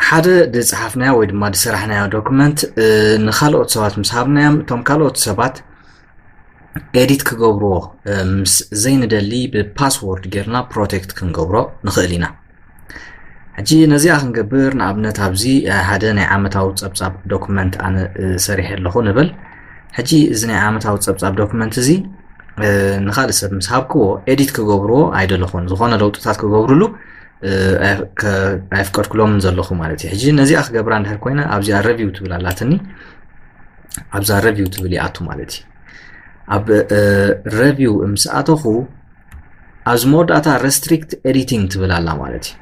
ሓደ ዝፀሓፍናዮ ወይ ድማ ዝሰራሕናዮ ዶክመንት ንካልኦት ሰባት ምስ ሃብናዮም፣ እቶም ካልኦት ሰባት ኤዲት ክገብርዎ ምስ ዘይንደሊ ብፓስዎርድ ጌርና ፕሮቴክት ክንገብሮ ንኽእል ኢና። ሕጂ ነዚኣ ክንገብር፣ ንኣብነት ኣብዚ ሓደ ናይ ዓመታዊ ፀብፃብ ዶክመንት ኣነ ሰሪሐ ኣለኹ ንበል። ሕጂ እዚ ናይ ዓመታዊ ፀብፃብ ዶክመንት እዚ ንካልእ ሰብ ምስ ሃብክዎ ኤዲት ክገብርዎ ኣይደለኹን። ዝኾነ ለውጥታት ክገብርሉ ኣይፍቀድኩሎምን ዘለኹ ማለት እዩ። ሕጂ ነዚኣ ክገብራ እንድሕር ኮይነ ኣብዚኣ ረቪው ትብል ኣላትኒ። ኣብዛ ረቪው ትብል ይኣቱ ማለት እዩ። ኣብ ረቪው ምስ ኣተኹ ኣብዚ መወዳእታ ረስትሪክት ኤዲቲንግ ትብል ኣላ ማለት እዩ።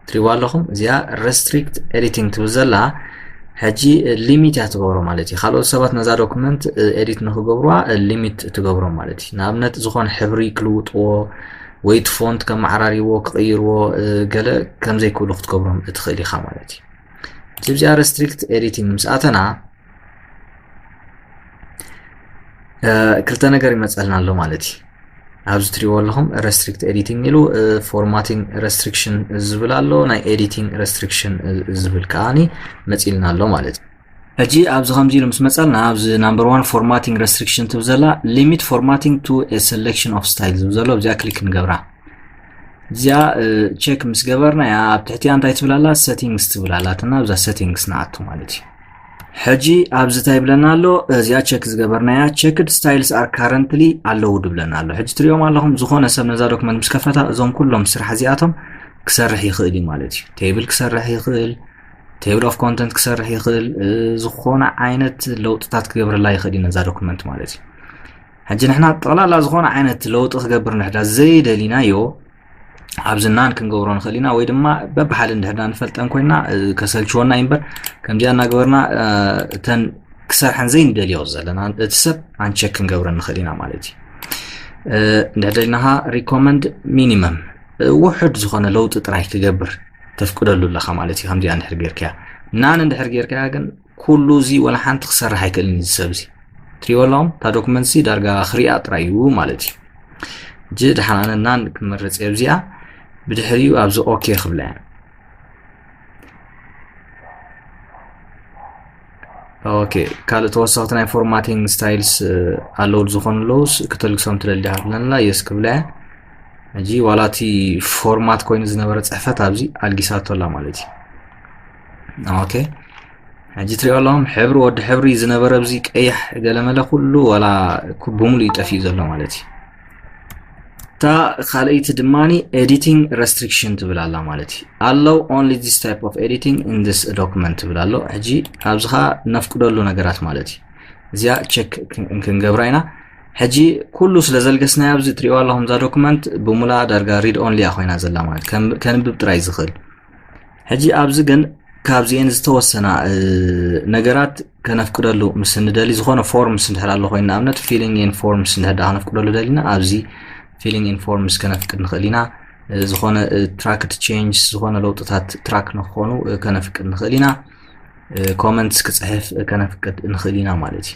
ትሪዋ ኣለኹም እዚኣ ረስትሪክት ኤዲቲንግ ትብል ዘላ ሕጂ ሊሚት እያ ትገብሮ ማለት እዩ። ካልኦት ሰባት ነዛ ዶክመንት ኤዲት ንክገብርዋ ሊሚት ትገብሮም ማለት እዩ። ንኣብነት ዝኾነ ሕብሪ ክልውጥዎ ወይ እቲ ፎንት ከመዓራሪዎ ክቕይርዎ ገለ ከምዘይክእሉ ክትገብሮም እትኽእል ኢኻ ማለት እዩ። እዚ እዚኣ ረስትሪክት ኤዲቲንግ ምስ ኣተና ክልተ ነገር ይመፀልና ኣሎ ማለት እዩ። ኣብዚ ትሪእዎ ኣለኹም ረስትሪክት ኤዲቲንግ ኢሉ ፎርማቲንግ ረስትሪክሽን ዝብል ኣሎ፣ ናይ ኤዲቲንግ ረስትሪክሽን ዝብል ከዓኒ መፂልና ኣሎ ማለት እዩ። ሕጂ ኣብዚ ከምዚ ኢሉ ምስ መፀልና ኣብዚ ናምበር ዋን ፎርማቲንግ ረስትሪክሽን ትብል ዘላ ሊሚት ፎርማቲንግ ቱ ሴሌክሽን ኦፍ ስታይል ዝብል ዘሎ እዚኣ ክሊክ ንገብራ። እዚኣ ቸክ ምስ ገበርናያ ኣብ ትሕቲያ እንታይ ትብል ኣላ? ሰቲንግስ ትብል ኣላትና። ኣብዛ ሰቲንግስ ንኣቱ ማለት እዩ። ሕጂ ኣብዚ እንታይ ይብለና ኣሎ? እዚኣ ቸክ ዝገበርናያ checked styles are currently ኣለዉ ድብለና ኣሎ። ሕጂ ትሪኦም ኣለኹም ዝኾነ ሰብ ነዛ ዶክመንት ምስ ከፈታ እዞም ኩሎም ስራሕ እዚኣቶም ክሰርሕ ይኽእል እዩ ማለት እዩ። ቴብል ክሰርሕ ይኽእል፣ ቴብል ኦፍ ኮንተንት ክሰርሕ ይኽእል፣ ዝኾነ ዓይነት ለውጥታት ክገብረላ ይኽእል እዩ ነዛ ዶክመንት ማለት እዩ። ሕጂ ንሕና ጠቕላላ ዝኾነ ዓይነት ለውጢ ክገብር ንሕዳ ዘይደሊናዮ ኣብዚ ናን ክንገብሮ ንኽእል ኢና፣ ወይ ድማ በብሓደ እንድሕዳ ንፈልጠን ኮይና ከሰልችወና እዩ እምበር ከምዚኣ እናገበርና እተን ክሰርሐን ዘይንደልዮ ዘለና እቲ ሰብ ኣንቸክ ክንገብረን ንኽእል ኢና ማለት እዩ። እንድሕር ደሊናኻ ሪኮመንድ ሚኒመም ውሑድ ዝኾነ ለውጢ ጥራይ ክገብር ተፍቅደሉ ኣለኻ ማለት እዩ። ከምዚኣ እንድሕር ጌርካያ ናን እንድሕር ጌርካያ ግን ኩሉ እዚ ወላ ሓንቲ ክሰርሕ ኣይክእልን እዚ ሰብ እዚ ትሪእዎ ኣለኹም እታ ዶክመንት ሲ ዳርጋ ክሪኣ ጥራይ እዩ ማለት እዩ። ሕጂ ድሓን ኣነ ናን ክመርፅ እየ ኣብዚኣ ብድሕሪኡ ኣብዚ ኦኬ ክብላ እያ። ኦኬ ካልእ ተወሰኽቲ ናይ ፎርማቲንግ ስታይልስ ኣለዉ ዝኾኑ ኣለውስ ክተልግሶም ትደሊ ዲኻ ትብለና የስ ክብላ እያ። ሕጂ ዋላ እቲ ፎርማት ኮይኑ ዝነበረ ፅሕፈት ኣብዚ ኣልጊሳቶ ኣላ ማለት እዩ። ኦኬ ሕጂ ትሪኦ ኣለኹም ሕብሪ ወዲ ሕብሪ ዝነበረ ኣብዚ ቀይሕ ገለመለ ኩሉ ዋላ ብሙሉእ ይጠፍእ ዘሎ ማለት እዩ። እታ ካልኣይቲ ድማ ኤዲቲንግ ረስትሪክሽን ትብል ኣላ ማለት እዩ። ኣለው only this type of editing in this document ትብል ኣሎ። ሕጂ ኣብዚ ኸዓ ነፍቅደሉ ነገራት ማለት እዩ። እዚኣ ቸክ ክንገብራ ኢና። ሕጂ ኩሉ ስለ ዘልገስናዮ ኣብዚ ትሪእዋ ኣለኹም እዛ ዶክመንት ብሙላ ዳርጋ ሪድ ኦንሊ እያ ኮይና ዘላ ማለት ከንብብ ጥራይ ዝኽእል። ሕጂ ኣብዚ ግን ካብዚኤን ዝተወሰና ነገራት ከነፍቅደሉ ምስ እንደሊ ዝኾነ ፎርምስ እንድሕር ኣሎ ኮይኑ ንኣብነት ፊሊንግ ኢን ፎርምስ እንድሕር ከነፍቅደሉ ደሊና ኣብዚ ፊሊንግ ኢን ፎርምስ ከነፍቅድ ንኽእል ኢና። ዝኾነ ትራክድ ቼንጅስ ዝኾነ ለውጥታት ትራክ ንክኾኑ ከነፍቅድ ንኽእል ኢና። ኮመንትስ ክፅሕፍ ከነፍቅድ ንኽእል ኢና ማለት እዩ።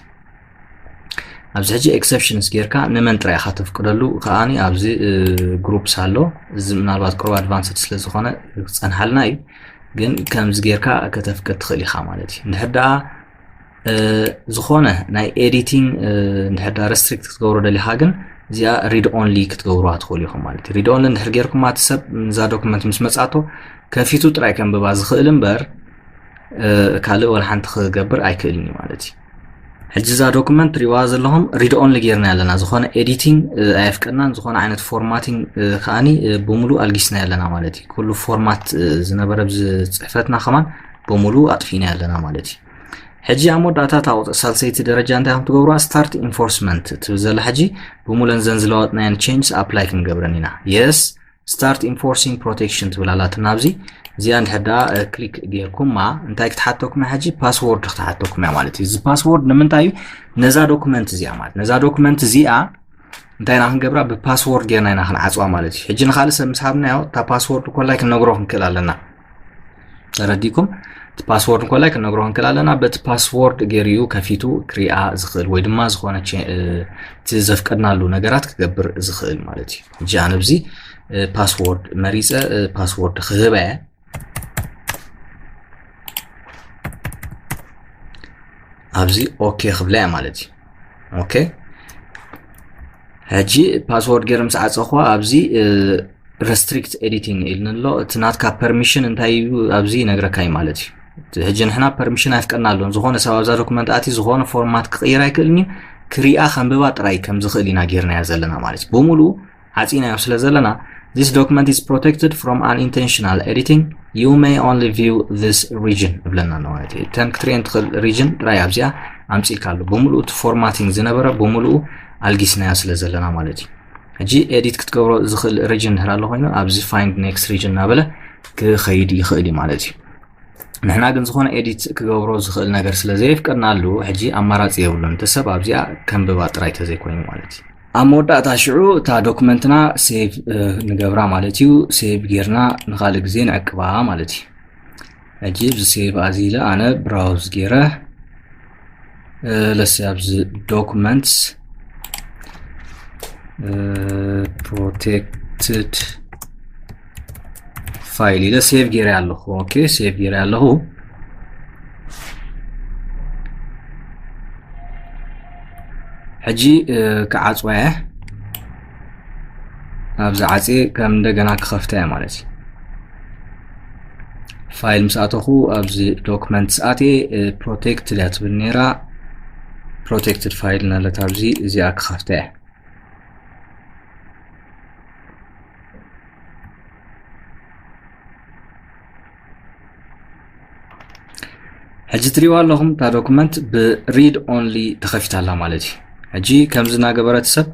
ኣብዚ ሕጂ ኤክሰፕሽንስ ጌርካ ንመን ጥራይ ኢኻ ተፍቅደሉ ከዓኒ ኣብዚ ግሩፕስ ኣሎ። እዚ ምናልባት ቅሩብ ኣድቫንስድ ስለ ዝኾነ ክፀንሓልና እዩ። ግን ከምዚ ጌርካ ከተፍቅድ ትኽእል ኢኻ ማለት እዩ። እንድሕር ደኣ ዝኾነ ናይ ኤዲቲንግ እንድሕር ደኣ ረስትሪክት ክትገብሮ ደሊኻ ግን እዚኣ ሪድ ኦንሊ ክትገብሩዋ ትኽእሉ ኢኹም ማለት እዩ። ሪድ ኦንሊ እንድሕር ጌርኩማ እቲ ሰብ ንዛ ዶክመንት ምስ መጻቶ ከፊቱ ጥራይ ከንብባ ዝኽእል እምበር ካልእ ወላ ሓንቲ ክገብር ኣይክእልን እዩ ማለት እዩ። ሕጂ እዛ ዶክመንት ትሪእዋ ዘለኹም ሪድ ኦንሊ ጌርና ኣለና። ዝኾነ ኤዲቲንግ ኣየፍቀድናን ዝኾነ ዓይነት ፎርማቲንግ ከዓኒ ብሙሉእ ኣልጊስና ኣለና ማለት እዩ። ኩሉ ፎርማት ዝነበረ ብዚ ፅሕፈትና ከማን ብሙሉእ ኣጥፊእና ኣለና ማለት እዩ። ሕጂ ኣብ መወዳእታ እታ ሳልሰይቲ ደረጃ እንታይ ከም ትገብሩዋ ስታርት ኢንፎርስመንት ትብል ዘላ ሕጂ ብሙለን ዘን ዝለዋጥናየን ቼንጅስ ኣፕላይ ክንገብረን ኢና። የስ ስታርት ኢንፎርሲንግ ፕሮቴክሽን ትብል ኣላትና ኣብዚ እዚኣ እንድሕር ደኣ ክሊክ ጌርኩማ እንታይ ክትሓተኩም እያ ሕጂ ፓስዎርድ ክትሓተኩም እያ ማለት እዩ። እዚ ፓስዎርድ ንምንታይ እዩ? ነዛ ዶክመንት እዚኣ ማለት ነዛ ዶክመንት እዚኣ እንታይ ኢና ክንገብራ ብፓስዎርድ ጌርና ኢና ክንዓፅዋ ማለት እዩ። ሕጂ ንካልእ ሰብ ምስ ሃብናዮ እታ ፓስዎርድ ኮላይ ክንነግሮ ክንክእል ኣለና። ተረዲኩም እቲ ፓስዎርድ ኮላይ ክንነግሮ ክንክእል ኣለና። በቲ ፓስዎርድ ገይሩ እዩ ከፊቱ ክሪኣ ዝኽእል ወይ ድማ ዝኾነ እቲ ዘፍቀድናሉ ነገራት ክገብር ዝኽእል ማለት እዩ። ሕጂ ኣነ ኣብዚ ፓስዎርድ መሪፀ ፓስዎርድ ክህባ እየ። ኣብዚ ኦኬ ክብላ እያ ማለት እዩ። ኦኬ፣ ሕጂ ፓስወርድ ገይረ ምስ ዓፀኹዋ ኣብዚ restrict editing ኢልኒ ኣሎ። እቲ ናትካ ፐርሚሽን እንታይ እዩ ኣብዚ ይነግረካ እዩ ማለት እዩ። ሕጂ ንሕና ፐርሚሽን ኣይፍቀድና ኣሎን። ዝኾነ ሰብ ኣብዛ ዶክመንት ኣትዩ ዝኾነ ፎርማት ክቕይር ኣይክእልን እዩ። ክሪኣ ከንብባ ጥራይ ከም ዝኽእል ኢና ጌርናያ ዘለና ማለት እዩ። ብምሉኡ ዓፂናዮ ስለ ዘለና this document is protected from unintentional editing, you may only view this region እብለና ኣሎ ማለት እዩ። እተን ክትሪኤን ትኽእል ሪጅን ጥራይ ኣብዚኣ ኣምፂእካ ኣሎ። ብምሉኡ እቲ ፎርማቲንግ ዝነበረ ብምሉኡ ኣልጊስናዮ ስለ ዘለና ማለት እዩ። ሕጂ ኤዲት ክትገብሮ ዝኽእል ሪጅን ድሕር ኣሎ ኮይኑ ኣብዚ find next region እናበለ ክኸይድ ይኽእል እዩ ማለት እዩ። ንሕና ግን ዝኾነ ኤዲት ክገብሮ ዝኽእል ነገር ስለ ዘየፍቀድናሉ ሕጂ ኣማራፂ የብሉን። እቲ ሰብ ኣብዚኣ ከንብባ ጥራይ ተዘይኮይኑ ማለት እዩ። ኣብ መወዳእታ ሽዑ እታ ዶክመንትና ሴቭ ንገብራ ማለት እዩ። ሴቭ ጌርና ንኻልእ ግዜ ንዕቅባ ማለት እዩ። ሕጂ እዚ ሴቭ ኣዚለ ኣነ ብራውዝ ጌረ ለሲ ኣብዚ ዶክመንትስ ፕሮቴክትድ ፋይል ኢለ ሴቭ ጌረ ኣለኹ። ኦኬ፣ ሴቭ ጌረ ኣለኹ። ሕጂ ክዓፅዋ እየ። ኣብዚ ዓፅየ ከም እንደገና ክኸፍታ እየ ማለት እዩ። ፋይል ምስ ኣተኹ ኣብዚ ዶክመንትስ ኣትየ ፕሮቴክትድ እያ ትብል ነይራ። ፕሮቴክትድ ፋይል ናለት ኣብዚ እዚኣ ክኸፍታ እየ። ሕጂ ትሪእዋ ኣለኹም እታ ዶክመንት ብሪድ ኦንሊ ተኸፊታ ኣላ ማለት እዩ። ሕጂ ከምዚ እናገበረት ሰብ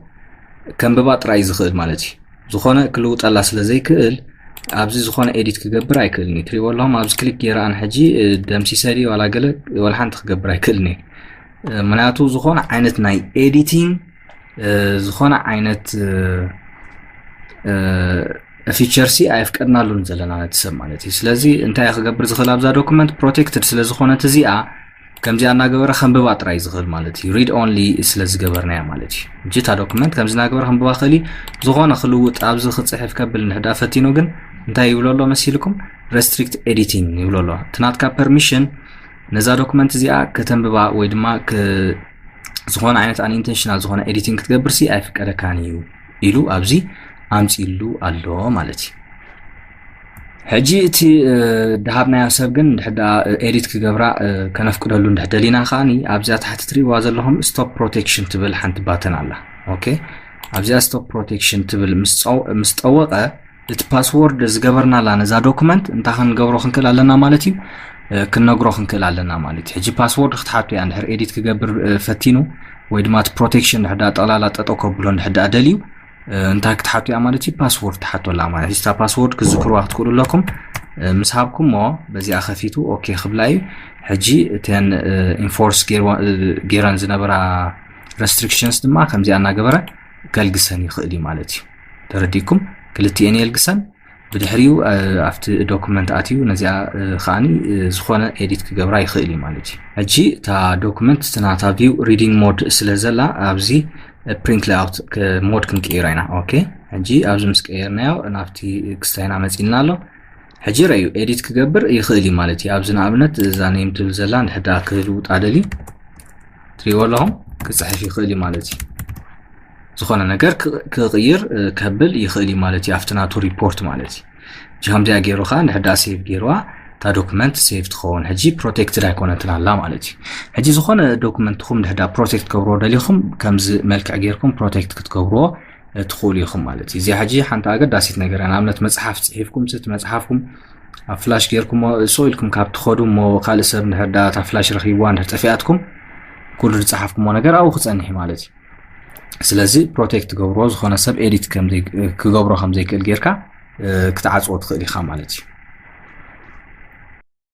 ከንብባ ጥራይ ዝኽእል ማለት እዩ። ዝኾነ ክልውጠላ ስለ ዘይክእል ኣብዚ ዝኾነ ኤዲት ክገብር ኣይክእልን እዩ። ትሪእዎ ኣለኹም ኣብዚ ክሊክ ገይረ ኣነ ሕጂ ደምሲሰ ድዩ ዋላ ገለ ዋላ ሓንቲ ክገብር ኣይክእልን እዩ። ምክንያቱ ዝኾነ ዓይነት ናይ ኤዲቲንግ ዝኾነ ዓይነት ፊቸርሲ ኣየፍቀድናሉን ዘለና ነቲ ሰብ ማለት እዩ። ስለዚ እንታይ ክገብር ዝኽእል ኣብዛ ዶክመንት ፕሮቴክትድ ስለ ዝኾነት እዚኣ ከምዚኣ እናገበረ ከንብባ ጥራይ ዝኽእል ማለት እዩ። ሪድ ኦንሊ ስለ ዝገበርናያ ማለት እዩ። እጂ እታ ዶክመንት ከምዚ እናገበረ ከንብባ ክእል እዩ። ዝኾነ ክልውጥ ኣብዚ ክፅሕፍ ከብል ንሕዳ ፈቲኑ ግን እንታይ ይብሎ ኣሎ መሲልኩም? ሬስትሪክት ኤዲቲንግ ይብሎ ኣሎ። እቲ ናትካ ፐርሚሽን ነዛ ዶክመንት እዚኣ ከተንብባ ወይ ድማ ዝኾነ ዓይነት ኣንኢንቴንሽናል ዝኾነ ኤዲቲንግ ክትገብር ሲ ኣይፍቀደካን እዩ ኢሉ ኣብዚ ኣምፂሉ ኣሎ ማለት እዩ። ሕጂ እቲ ድሃብናዮ ሰብ ግን እንድሕዳ ኤዲት ክገብራ ከነፍቅደሉ እንድሕደሊና ከዓኒ ኣብዚኣ ታሕቲ ትሪእዋ ዘለኹም ስቶፕ ፕሮቴክሽን ትብል ሓንቲ ባተን ኣላ። ኦኬ፣ ኣብዚኣ ስቶፕ ፕሮቴክሽን ትብል ምስ ጠወቐ እቲ ፓስወርድ ዝገበርናላ ነዛ ዶክመንት እንታይ ክንገብሮ ክንክእል ኣለና ማለት እዩ? ክንነግሮ ክንክእል ኣለና ማለት እዩ። ሕጂ ፓስወርድ ክትሓቱ እያ እንድሕር ኤዲት ክገብር ፈቲኑ ወይ ድማ እቲ ፕሮቴክሽን እንድሕዳ ጠቕላላ ጠጠው ከብሎ እንድሕዳ ደልዩ እንታይ ክትሓቱ እያ ማለት እዩ? ፓስወርድ ትሓቶ ኣላ ማለት እዩ። እታ ፓስወርድ ክዝክርዋ ክትክእሉ ኣለኩም። ምስ ሃብኩሞ በዚኣ ከፊቱ ኦኬ ክብላ እዩ። ሕጂ እተን ኢንፎርስ ገይረን ዝነበራ ሬስትሪክሽንስ ድማ ከምዚኣ እናገበረ ከልግሰን ይኽእል እዩ ማለት እዩ። ተረዲእኩም? ክልቲኤን የልግሰን። ብድሕሪኡ ኣብቲ ዶክመንት ኣትዩ ነዚኣ ከዓኒ ዝኾነ ኤዲት ክገብራ ይኽእል እዩ ማለት እዩ። ሕጂ እታ ዶክመንት እቲ ናታ ቪው ሪዲንግ ሞድ ስለ ዘላ ኣብዚ ፕሪንት ሌኣውት ሞድ ክንቅይሮ ኢና። ኦኬ፣ ሕጂ ኣብዚ ምስ ቀየርናዮ ናብቲ ክስታይና መፂልና ኣሎ። ሕጂ ረዩ ኤዲት ክገብር ይኽእል እዩ ማለት እዩ። ኣብዚ ንኣብነት እዛ ኔም ትብል ዘላ ንሕዳ ክልውጣ ደልዩ ትሪእዎ ኣለኹም ክፅሕፍ ይኽእል እዩ ማለት እዩ። ዝኾነ ነገር ክቕይር ከብል ይኽእል እዩ ማለት እዩ ኣብቲ ናቱ ሪፖርት ማለት እዩ። ሕጂ ከምዚኣ ገይሩ ከዓ ንሕዳ ሴቭ ገይርዋ እታ ዶክመንት ሴቭ ትኸውን። ሕጂ ፕሮቴክትድ ኣይኮነትን ኣላ ማለት እዩ። ሕጂ ዝኾነ ዶክመንትኹም ንሕዳ ፕሮቴክት ገብርዎ ደሊኹም ከምዚ መልክዕ ገይርኩም ፕሮቴክት ክትገብርዎ ትኽእሉ ኢኹም ማለት እዩ። እዚኣ ሕጂ ሓንቲ ኣገዳሲት ነገር እያ። ንኣብነት መፅሓፍ ፅሒፍኩም ስቲ መፅሓፍኩም ኣብ ፍላሽ ገይርኩሞ እሶ ኢልኩም ካብ ትኸዱ እሞ ካልእ ሰብ ንሕዳ እታ ፍላሽ ረኺብዋ ንድሕር ጠፊኣትኩም ኩሉ ዝፀሓፍኩሞ ነገር ኣብኡ ክፀንሕ እዩ ማለት እዩ። ስለዚ ፕሮቴክት ገብርዎ ዝኾነ ሰብ ኤዲት ክገብሮ ከም ዘይክእል ጌርካ ክትዓፅዎ ትኽእል ኢኻ ማለት እዩ።